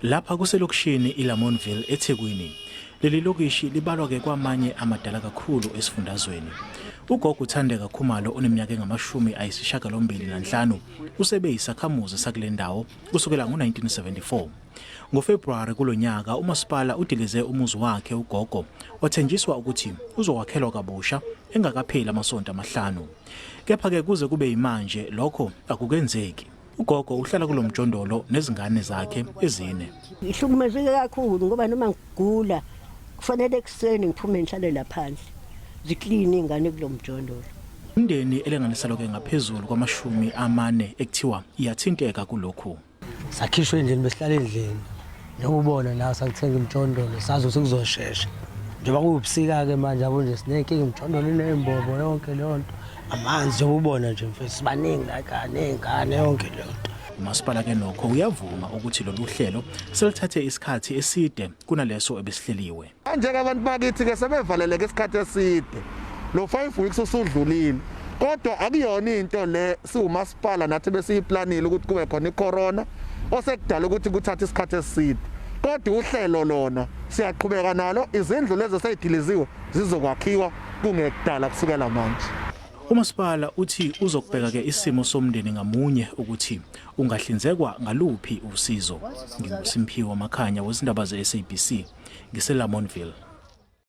Lapha kuselokishini iLamontville eThekwini. Leli lokishi libalwa-ke kwamanye amadala kakhulu esifundazweni. Ugogo uThandeka Khumalo oneminyaka engama-85 usebe yisakhamuzi sakule ndawo kusukela ngo-1974. NgoFebruwari kulo nyaka umasipala udilize umuzi wakhe ugogo wathenjiswa ukuthi uzokwakhelwa kabusha engakapheli amasonto amahlanu. Kepha-ke kuze kube yimanje lokho akukenzeki. Ugogo uhlala kulo mjondolo nezingane zakhe ezine. Ngihlukumezeke kakhulu ngoba noma ngigula kufanele ekuseni ngiphume ngihlale la phandle zikline iy'ngane kulo mjondolo. Imindeni elinganiselwa-ke ngaphezulu kwamashumi amane ekuthiwa iyathinteka kulokhu. Sakhishwa endlini besihlala endlini njengoba ubona nawe sakuthenga imijondolo sazi ukuthi kuzoshesha njengoba kuwubusika-ke manje yabo nje siney'nkinga imijondolo iney'mbobo yonke leyo nto amanzi njengoba ubona nje mfethu sibaningi la ekhaya ney'ngane yonke leyo nto. Umasipala ke nokho uyavuma ukuthi lolu hlelo seluthathe isikhathi eside kunaleso ebesihleliwe. Manje-ke abantu bakithi-ke sebevaleleke isikhathi eside lo 5 weeks usudlulile kodwa akuyona into le siwumasipala nathi besiyiplanile ukuthi kube khona icorona osekudala ukuthi kuthathe isikhathi eside kodwa uhlelo lona siyaqhubeka nalo izindlu lezo seyidiliziwe zizokwakhiwa kungekudala kusukela manje. Umasipala uthi uzokubheka-ke isimo somndeni ngamunye ukuthi ungahlinzekwa ngaluphi usizo. NginguSimphiwe Makhanya wezindaba ze-SABC ngiseLamontville.